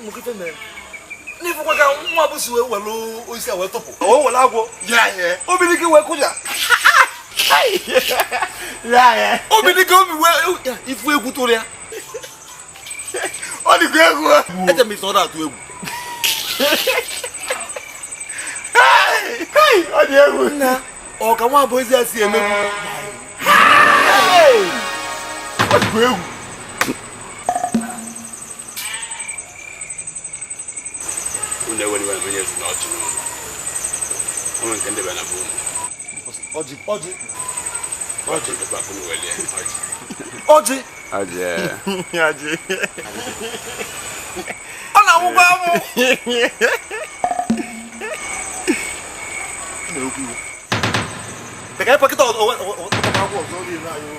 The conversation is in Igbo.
Ịmụkọ ife mere n'ịfụkwa ka nwa bụ si wee were osisi a wee tụpụ, o were agwọ Obidike wee kụja Obidike obi wee ifu egwu tụrụ ya. Ọ dịkwa egwu. Eche m isi ọ na-atụ egwu. Ọ dị egwu. Nna, ọ ka nwa bụ ezi ya si emegbu. Ọ dịkwa egwu. Unu ewere iwe na onye ezi na ọjị n'ụlọ. O nwere nke ndị bịa na be unu. Ọjị, ọjị. Ọjị ebe akụ na welie ọjị. Ọjị. Ọjị. Ọjị. Ọ na-amụkwa amụ. Na-ekwu iwe. Ka anyị pakịta akwụkwọ ọzọ rie anyị.